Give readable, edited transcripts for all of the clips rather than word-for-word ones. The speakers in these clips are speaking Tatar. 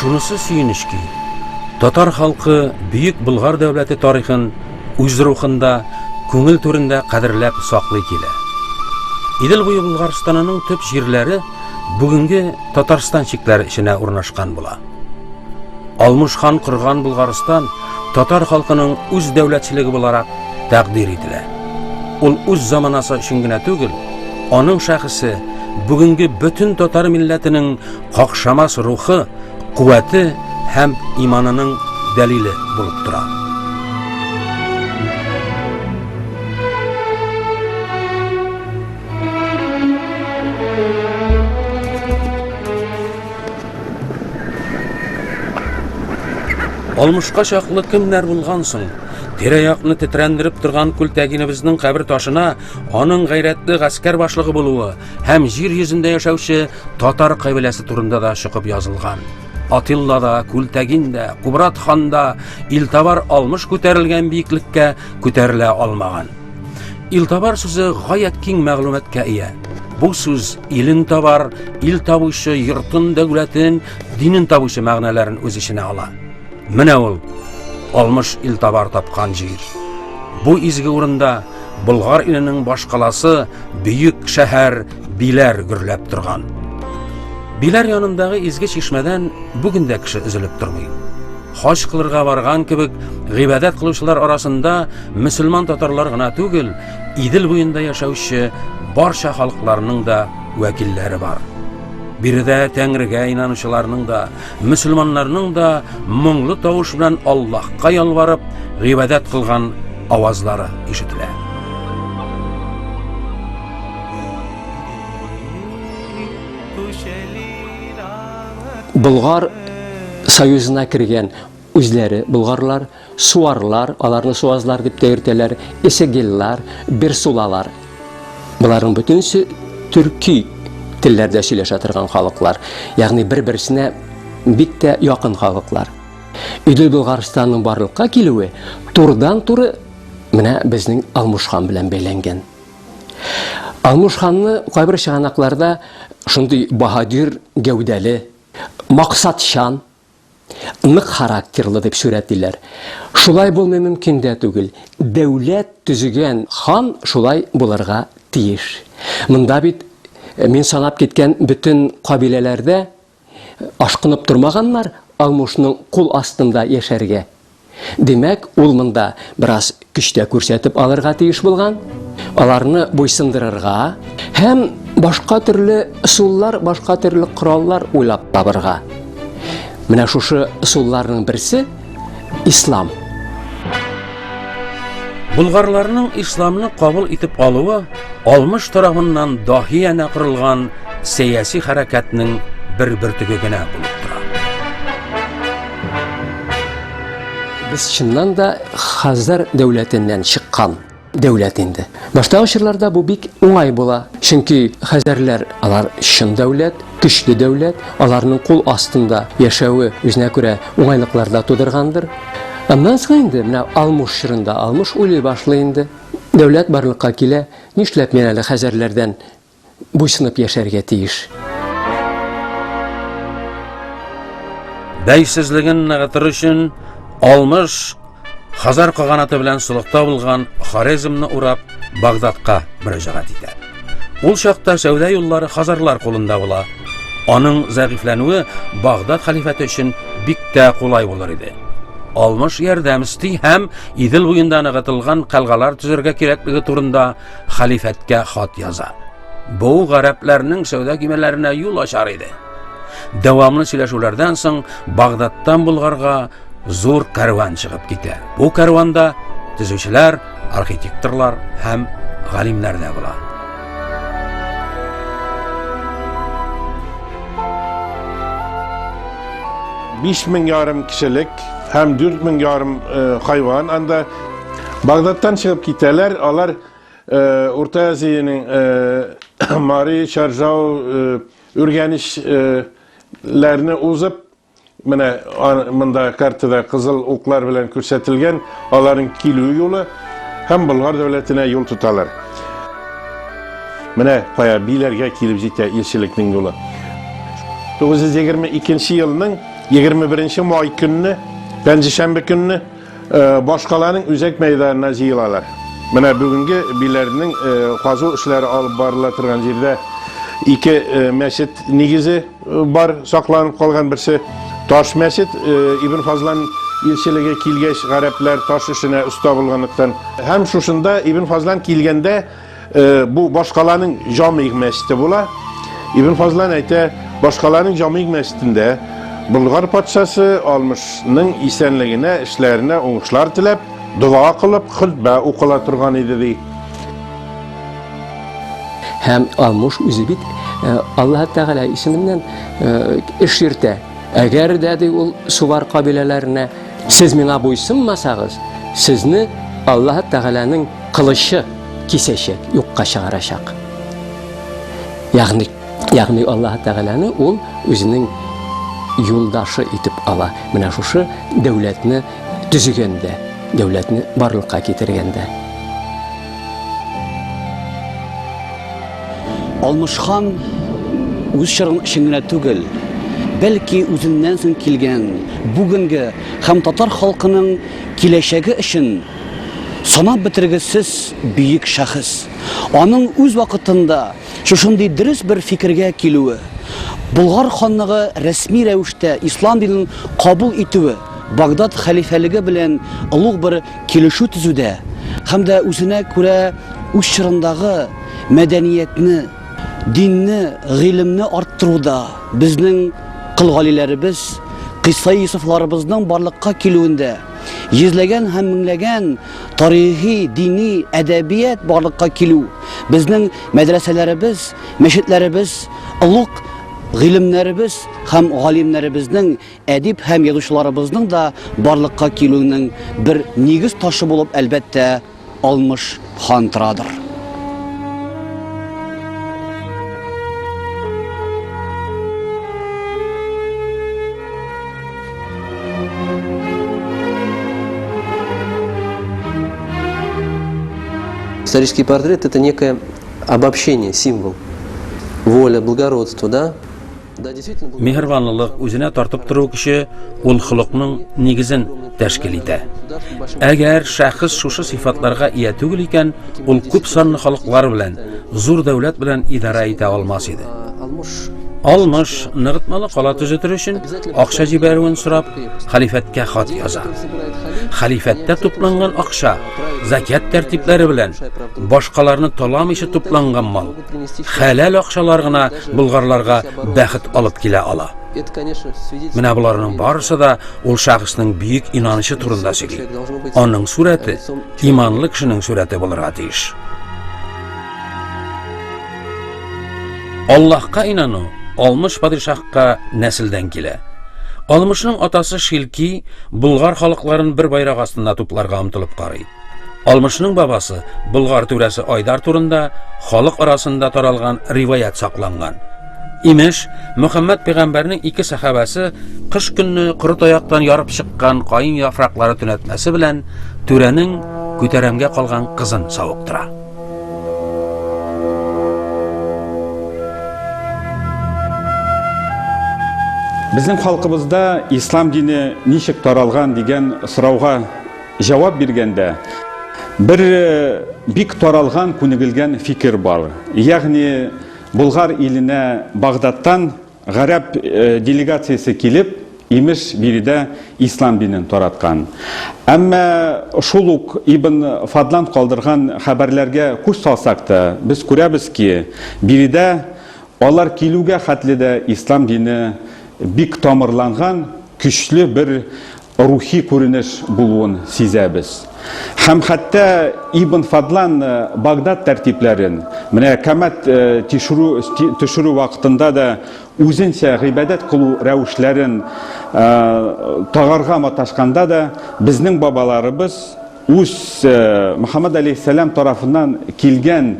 Шунысы сөенеч ки, татар халкы Бөек Болгар дәүләте тарихын үз рухында, күңел түрендә кадерләп саклый килә. Идел буе Болгарстанының төп җирләре бүгенге Татарстан чикләре эченә урнашкан була. Алмыш хан корган Болгарстан татар халкының үз дәүләтчелеге буларак тәкъдир ителә. Ул үз заманасы өчен генә түгел, аның шәхесе бүгенге бөтен татар милләтенең какшамас рухы, куәте һәм иманының дәлиле булып тора. Алмышка чаклы кемнәр булган соң? Тирә-якны тетрәндереп торган Күлтәгинебезнең кабер ташына аның гайрәтле гаскәр башлыгы булуы һәм җир йөзендә яшәүче татар кабиләсе турында да чокып язылган. Атилла да, Күлтәгин дә, Кубрат хан да Илтабар Алмыш күтәрелгән биеклеккә күтәрелә алмаган. Илтабар сүзе гаять киң мәгълүматка ия. Бу сүз илен табар, ил табучы, йортын, дәүләтен, динен табучы мәгънәләрен үз эченә ала. Менә ул Алмыш Илтабар тапкан җир. Бу изге урында Болгар иленең башкаласы бөек шәһәр Биләр гөрләп торган. Биләр янындагы изге чишмәдән бүген дә кеше өзелеп тормый. Хаҗ кылырга барган кебек гыйбадәт кылучылар арасында мөселман татарлар гына түгел, Идел буенда яшәүче барча халыкларның да вәкилләре бар. Биредә Тәңрегә инанучыларның да, мөселманнарның да моңлы тавыш белән Аллаһка ялварып, гыйбадәт кылган авазлары ишетелә. Болгар союзына кергән үзләре болгарлар, суарлар, аларны суазлар дип тә йөртәләр, эсегиллар, берсулалар. Боларның бөтенесе төрки телләрдә сөйләшә торган халыклар, ягъни бер-берсенә бик тә якын халыклар. Идел Болгарстанның барлыкка килүе турыдан-туры менә безнең Алмыш хан белән бәйләнгән. Алмыш ханны кайбер чыганакларда шундый баһадир гәүдәле, максатчан, нык характерлы дип сурәтлиләр. Шулай булмый мөмкин дә түгел. Дәүләт төзегән хан шулай булырга тиеш. Монда бит э, мин санап киткән бөтен кабиләләрдә ашкынып тормаганнар Алмушның кул астында яшәргә. Димәк, ул монда бераз көч тә күрсәтеп алырга тиеш булган, аларны буйсындырырга һәм башка төрле ысуллар, башка төрле кораллар уйлап табырга. Менә шушы ысулларның берсе ислам. Болгарларның исламны кабул итеп алуы Алмыш тарафыннан даһиянә корылган сәяси хәрәкәтнең бер бөртеге генә булып тора. Без чыннан да Хазар дәүләтеннән чыккан дәүләт инде. Баштагы чорларда бу бик уңай була. Чөнки хәзәрләр алар чын дәүләт, көчле дәүләт, аларның кул астында яшәве үзенә күрә уңайлыклар да тудыргандыр. Аннан соң инде менә Алмуш чорында Алмуш уйлый башлый инде. Дәүләт барлыкка килә, нишләп мин әле хәзәрләрдән буйсынып яшәргә тиеш. Бәйсезлеген ныгытыр өчен Алмыш Хазар каганаты белән солыхта булган Хорезмны урап Багдадка мөрәҗәгать итә. Ул чакта сәүдә юллары хазарлар кулында була. Аның зәгыйфьләнүе Багдад хәлифәте өчен бик тә кулай булыр иде. Алмыш ярдәм өсти һәм Идел буенда ныгытылган калгалар төзергә кирәклеге турында хәлифәткә хат яза. Бу гарәпләрнең сәүдә көймәләренә юл ачар иде. Дәвамлы сөйләшүләрдән соң Багдадтан Болгарга зур кәрван чыгып китә. Бу кәрванда төзүчеләр, архитекторлар һәм галимнәр дә була. Биш мең ярым кешелек һәм дүрт мең ярым э, хайван анда Багдадтан чыгып китәләр, алар э, Урта Азиянең э, Мари, Чаржау, э, Үргәнечләрне узып, менә монда картада кызыл уклар белән күрсәтелгән аларның килү юлы һәм Болгар дәүләтенә юл тоталар. Менә кая Биләргә килеп җитә илчелекнең юлы. 922 елның 21 май көнне, пәнҗешәмбе көнне башкаланың үзәк мәйданына җыелалар. Менә бүгенге Биләрнең казу эшләре алып барыла торган җирдә ике мәчет нигезе бар, сакланып калган берсе таш мәчет, Ибн Фазлан илчелеге килгәч, гарәпләр таш эшенә оста булганлыктан. Һәм шушында Ибн Фазлан килгәндә бу башкаланың җамигъ мәчете була. Ибн Фазлан әйтә, башкаланың җамигъ мәчетендә Болгар патшасы Алмышның исәнлегенә, эшләренә уңышлар теләп, дога кылып, хөтбә укыла торган иде, ди. Һәм Алмыш үзе бит Аллаһ Тәгалә исеменнән эш йөртә. Әгәр дә ди ул Сувар кабиләләренә, сез миңа буйсынмасагыз, сезне Аллаһ Тәгаләнең кылычы кисәчәк, юкка чыгарачак. Ягъни, ягъни Аллаһ Тәгаләне ул үзенең юлдашы итеп ала. Менә шушы дәүләтне төзегәндә, дәүләтне барлыкка китергәндә. Алмыш хан үз чорын өчен генә түгел, бәлки үзеннән соң килгән бүгенге һәм татар халкының киләчәге өчен санап бетергесез бөек шәхес. Аның үз вакытында шушындый дөрес бер фикергә килүе, Болгар ханлыгы рәсми рәвештә ислам динен кабул итүе, Багдад хәлифәлеге белән олуг бер килешү төзүдә һәм дә үзенә күрә үз чорындагы мәдәниятне, динне, гыйлемне арттыруда безнең кол галиләребез, Кыйссаи Йосыфларыбызның барлыкка килүендә йөзләгән һәм меңләгән тарихи, дини әдәбият барлыкка килү, безнең мәдрәсәләребез, мәчетләребез, олуг гыйлемнәребез һәм галимнәребезнең, әдип һәм язучыларыбызның да барлыкка килүенең бер нигез ташы булып, әлбәттә, Алмыш хан торадыр. Исторический портрет – это некое обобщение, символ. Воля, благородство, да? Миһербанлылык, үзенә тартып тору көче ул холыкның нигезен тәшкил итә. Әгәр шәхес шушы сыйфатларга ия түгел икән, ул күп санлы халыклар белән, зур дәүләт белән идарә итә алмас иде. Алмыш ныгытмалы кала төзетер өчен акча җибәрүен сорап, хәлифәткә хат яза. Хәлифәттә тупланган акча закят тәртипләре белән башкаларны таламыйча тупланган мал. Хәләл акчалар гына болгарларга бәхет алып килә ала. Менә боларның барысы да ул шәхеснең бөек инанычы турында сөйли. Аның сурәте иманлы кешенең сурәте булырга тиеш. Аллаһка инану Алмыш падишаһка нәселдән килә. Алмышның атасы Шилки болгар халыкларын бер байрак астында тупларга омтылып карый. Алмышның бабасы Болгар түрәсе Айдар турында халык арасында таралган риваять сакланган. Имеш, Мөхәммәд пәйгамбәрнең ике сәхабәсе кыш көнне коры таяктан ярып чыккан каен яфраклары төнәтмәсе белән түрәнең күтәрәмгә калган кызын савыктыра. Безнең халкыбызда ислам дине ничек таралган дигән сорауга Җавап биргәндә, бер бик таралган, күнегелгән фикер бар. Ягъни Болгар иленә Багдадтан гарәп делегациясе килеп, имеш, биредә ислам динен тараткан. Әмма шул ук Ибн Фадлан калдырган хәбәрләргә күз салсак та, без күрәбез ки, биредә алар килүгә хәтле дә ислам дине бик тамырланган, көчле бер рухи күренеш булуын сизәбез. Һәм хәтта Ибн Фадлан Багдад тәртипләрен, менә камәт тишерү, төшерү вакытында да үзенчә гыйбадәт кылу рәвешләрен тагарга маташканда да безнең бабаларыбыз үз Мөхәммәд алейһиссәлам тарафыннан килгән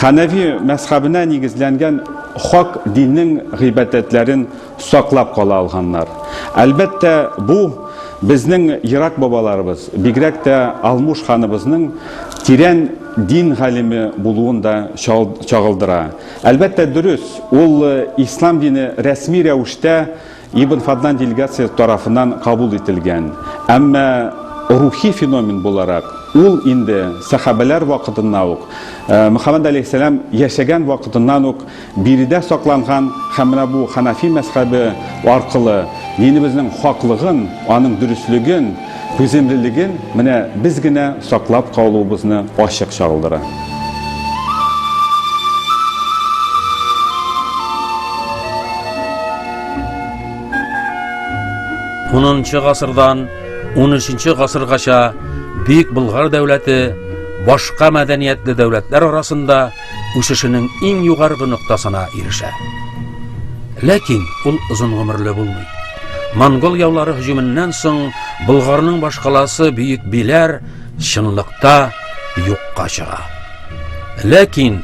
хәнәфи мәзхәбенә нигезләнгән хак диннең гыйбадәтләрен саклап кала алганнар. Әлбәттә, бу безнең ерак бабаларыбыз, бигрәк тә Алмуш ханыбызның тирән дин галиме булуын да чагылдыра. Әлбәттә, дөрес, ул ислам дине рәсми рәвештә Ибн Фадлан делегациясе тарафыннан кабул ителгән. Әмма рухи феномен буларак, ул инде сәхабәләр вакытыннан ук, Мөхәммәд алейһиссәлам яшәгән вакытыннан ук биредә сакланган һәм менә бу Ханафи мәзһәбе аркылы динебезнең хаклыгын, аның дөреслеген, түземлелеген менә без генә саклап калуыбызны ачык чагылдыра. Унынчы гасырдан унөченче гасыргача Бөек Болгар дәүләте башка мәдәниятле дәүләтләр арасында үсешенең иң югаргы ноктасына ирешә. Ләкин ул озын гомерле булмый. Монгол яулары һөҗүменнән соң Болгарның башкаласы Бөек Биләр чынлыкта юкка чыга. Ләкин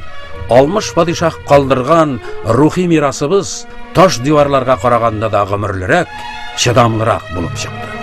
Алмыш падишаһ калдырган рухи мирасыбыз таш диварларга караганда да гомерлерәк, чыдамлырак булып чыкты.